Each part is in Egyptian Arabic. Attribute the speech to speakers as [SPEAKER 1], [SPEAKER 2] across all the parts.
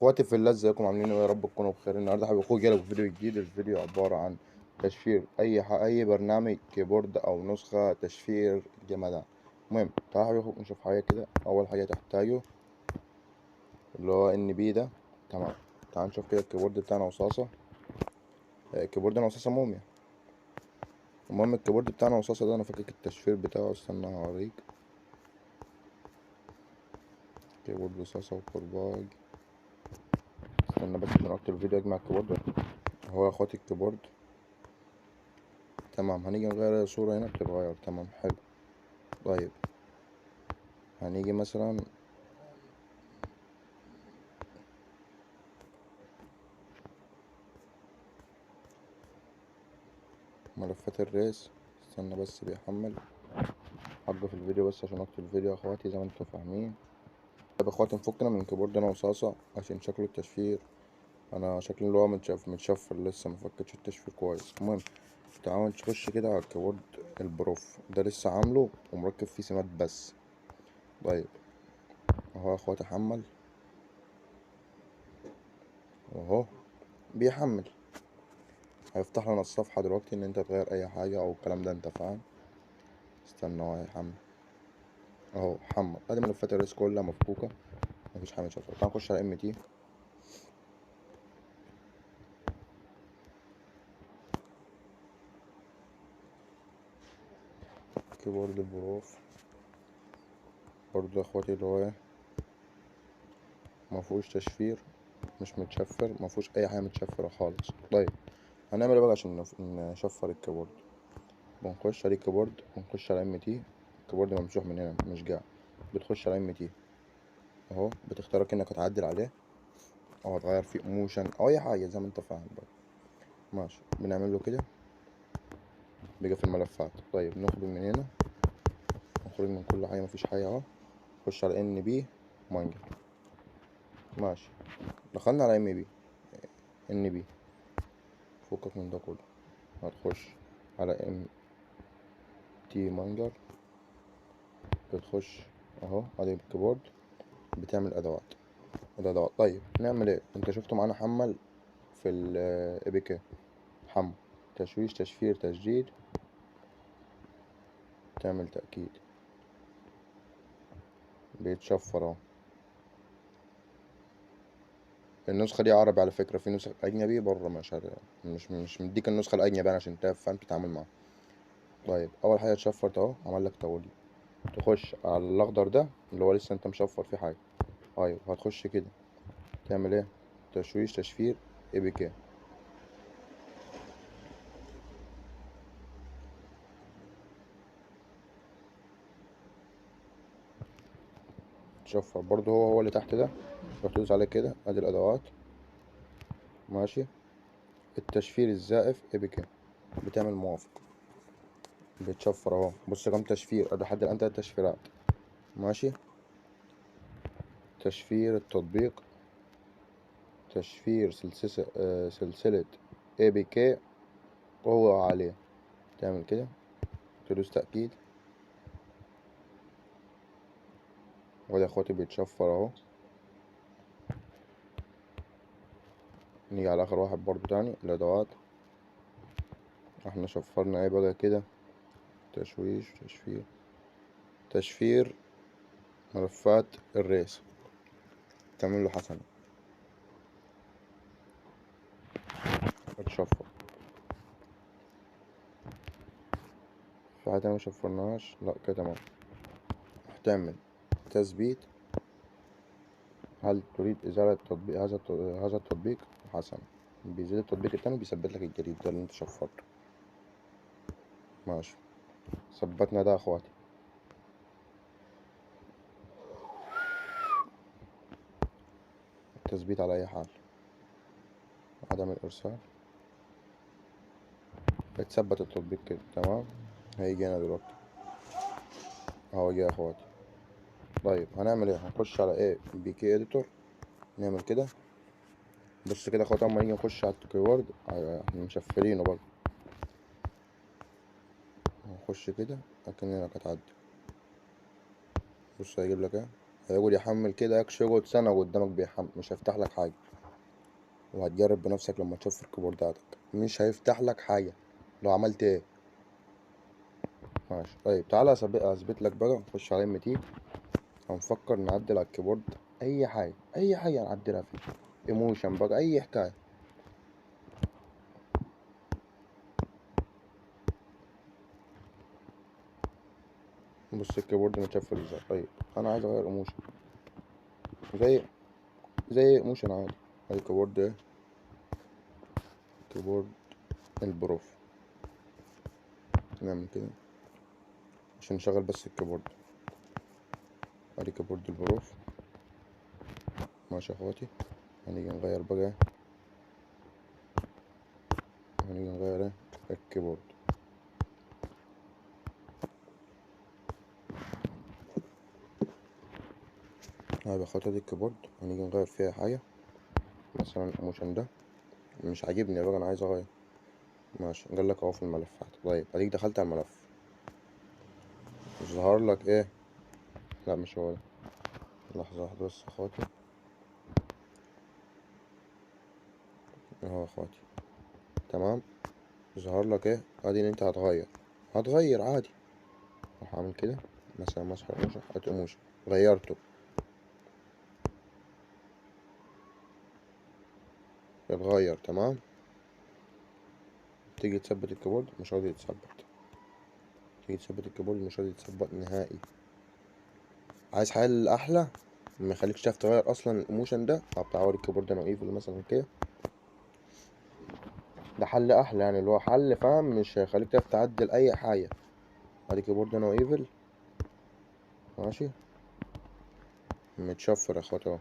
[SPEAKER 1] اخواتي في الله، ازيكم؟ عاملين ايه؟ يا رب تكونوا بخير. النهارده حابب اخوي جالك فيديو جديد. الفيديو عبارة عن تشفير اي برنامج keyboard او نسخه تشفير جمدان. المهم تعالوا حبيبي اخوك نشوف حاجة كده. اول حاجة تحتاجه اللي هو NB ده، تمام. تعال نشوف كده ال keyboard بتاعنا وصاصه. ال keyboard وصاصه موميا. المهم ال keyboard بتاعنا وصاصه ده انا فاكك التشفير بتاعه، استنى هوريك. keyboard وصاصه وكرباج، استنى بس عشان اكتب الفيديو اجمع ال keyboard. هو يا اخواتي ال keyboard، تمام. هنيجي نغير الصورة هنا بتتغير، تمام، حلو. طيب هنيجي مثلا ملفات الريس، استنى بس بيحمل حاجة في الفيديو بس عشان اكتب الفيديو يا اخواتي زي ما انتم فاهمين. طب يا اخواتي نفكنا من keyboard انا وصاصة عشان شكله التشفير، انا شكلي اللي هو متشفر لسه ما فكتش التشفير كويس. المهم تعالوا نخش كده على ال keyboard البروف ده، لسه عامله ومركب فيه سمات بس. طيب اهو يا اخواتي حمل، اهو بيحمل. هيفتح لنا الصفحة دلوقتي ان انت تغير اي حاجة او الكلام ده، انت فاهم. استنى اهو هيحمل، اهو حمل. ادي ملفات الريس كلها مفكوكة، مفيش حاجة متشفرة. تعال نخش على MT. keyboard بروف برضو يا اخواتي اللي هو ايه مفهوش تشفير، مش متشفر، مفهوش اي حاجة متشفرة خالص. طيب هنعمل ايه بقى عشان نشفر ال keyboard؟ بنخش على ال keyboard، بنخش على MT. ال keyboard ممسوح من هنا مش جاع. بتخش على MT اهو، بتختار كأنك هتعدل عليه او هتغير فيه motion او اي حاجة زي ما انت فاهم بقى. ماشي، بنعمل له كده بيجي في الملفات. طيب نخرج من هنا، نخرج من كل حاجة، مفيش حاجة اهو. نخش على NB manager. ماشي، دخلنا على MB NB، فكك من ده كله. هتخش على MT manager، بتخش اهو ادي ال keyboard، بتعمل ادوات الادوات. طيب نعمل ايه؟ انت شفته معانا حمل في ال APK، حمل تشويش تشفير تجديد، تعمل تأكيد، بيتشفر اهو. النسخة دي عربي على فكرة، في نسخ أجنبي بره، مش مديك النسخة الأجنبي أنا عشان تفهم تتعامل معاها. طيب أول حاجة اتشفرت أهو، عمل لك توليد. تخش على الأخضر ده اللي هو لسه أنت مشفر فيه حاجة. أيوه هتخش كده تعمل إيه؟ تشويش تشفير APK. تشفر برضو هو اللي تحت ده، تدوس عليه كده، ادي الادوات. ماشي، التشفير الزائف APK، بتعمل موافق، بتشفر اهو. بص كم تشفير، ادي لحد الان 3 تشفيرات. ماشي، تشفير التطبيق، تشفير سلسلة APK قوة عالية، تعمل كده تدوس تأكيد، وادي يا اخواتي بيتشفر اهو. نيجي على اخر واحد برضو تاني، الادوات. احنا شفرنا ايه بقى كده؟ تشويش تشفير تشفير ملفات الريس، تعمل له حسنة، اتشفر. في حاجة ما شفرناهاش؟ لا كده تمام. هتعمل تثبيت. هل تريد إزالة تطبيق هذا التطبيق؟ حسنا، بيزيل التطبيق التاني وبيثبت لك الجديد ده اللي انت شفرته. ماشي، ثبتنا ده يا اخواتي. التثبيت على اي حال، عدم الارسال. اتثبت التطبيق كده تمام. هيجي هنا دلوقتي اهو، جه يا اخواتي. طيب هنعمل ايه؟ هنخش على APK editor، نعمل كده. بص كده يا اخواتي، اما نيجي نخش على ال keyboard احنا مشفرينه برضه، هنخش كده اكننا هتعدي. بص هيجيب لك ايه؟ هيقعد يحمل كده، يكش يقعد سنة قدامك بيحمل، مش هيفتح لك حاجة. وهتجرب بنفسك لما تشفر الكيبورداتك مش هيفتح لك حاجة لو عملت ايه. ماشي. طيب تعالى اثبت لك بقى. نخش على MT، هنفكر نعدل على الكيبورد اي حاجة، اي حاجة نعدلها فيه، emotion بقى، اي حكاية. بص الكيبورد متشفر ازاي. طيب انا عايز اغير emotion زي emotion عادي. ادي الكيبورد ايه، كيبورد ال prof. نعمل كده عشان نشغل بس الكيبورد. ادي كيبورد ال prof. ماشي يا اخواتي. هنيجي نغير بقى، هنيجي نغير الكيبورد. طيب يا اخواتي ادي الكيبورد، هنيجي نغير فيها حاجة. مثلا ال emotion ده مش عاجبني بقى، انا عايز اغير. ماشي، قال لك اهو في الملفات. طيب اديك دخلت على الملف، ظهر لك ايه؟ لا مش هو ده، لحظة واحدة بس يا اخواتي. اهو يا اخواتي، تمام. ظهر لك ايه؟ ادي ان انت هتغير عادي. اروح اعمل كده مثلا، مسح emotion، حط emotion، غيرته، اتغير. تمام. تيجي تثبت الكيبورد مش راضي يتثبت، تيجي تثبت الكيبورد مش راضي يتثبت نهائي. عايز حل احلى ما يخليكش تعرف تغير اصلا ال emotion ده، طب تعور الكيبورد انا evil مثلا كده، ده حل احلى يعني، اللي هو حل فاهم، مش هيخليك تعرف تعدل اي حاجه. ادي كيبورد انا evil، ماشي، متشفر يا اخواتي اهو.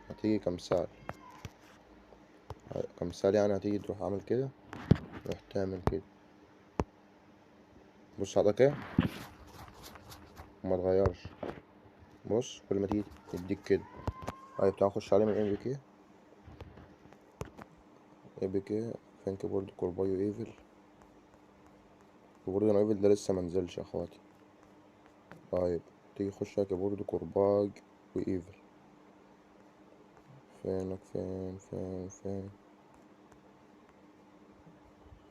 [SPEAKER 1] هتيجي كمثال، كمثال يعني هتيجي تروح عامل كده، تروح تعمل كده، بص على ده كده وما تغيرش. بص كل ما تيجي يديك كده. طيب تعال نخش عليه من ام بي كي. ام بي كي فين كيبورد كوربايو ايفل؟ كيبورد انا evil ده لسه منزلش يا اخواتي. طيب تيجي تخش على كيبورد كورباج و evil، فينك فين فين فين؟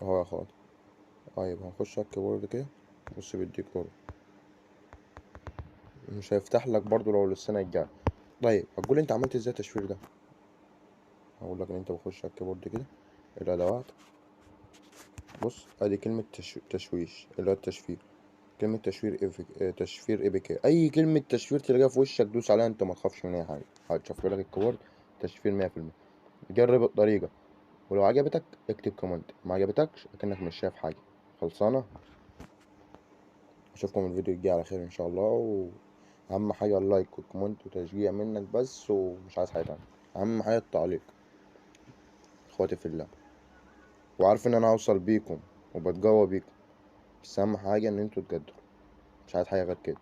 [SPEAKER 1] اهو يا اخواتي. طيب هنخش على الكيبورد كده، بص بيديك error، مش هيفتح لك برضو لو للسنة الجاية. طيب هتقول انت عملت ازاي التشفير ده؟ هقول لك ان انت بخش على الكيبورد كده، الادوات، بص ادي كلمة تشويش اللي هو التشفير، كلمة تشفير تشفير APK، اي كلمة تشفير تلاقيها في وشك دوس عليها، انت ما تخافش من اي حاجة، هتشفر لك الكيبورد تشفير مية في المية. جرب الطريقة ولو عجبتك اكتب comment، ما عجبتكش اكنك مش شايف حاجة. خلصانة. اشوفكم الفيديو الجاي على خير ان شاء الله. واهم حاجة ال like وال comment وتشجيع منك بس، ومش عايز حاجة تانية، اهم حاجة التعليق اخواتي في الله. وعارف ان انا هوصل بيكم وبتجوى بيكم، بس اهم حاجة ان انتوا تقدروا، مش عايز حاجة غير كده.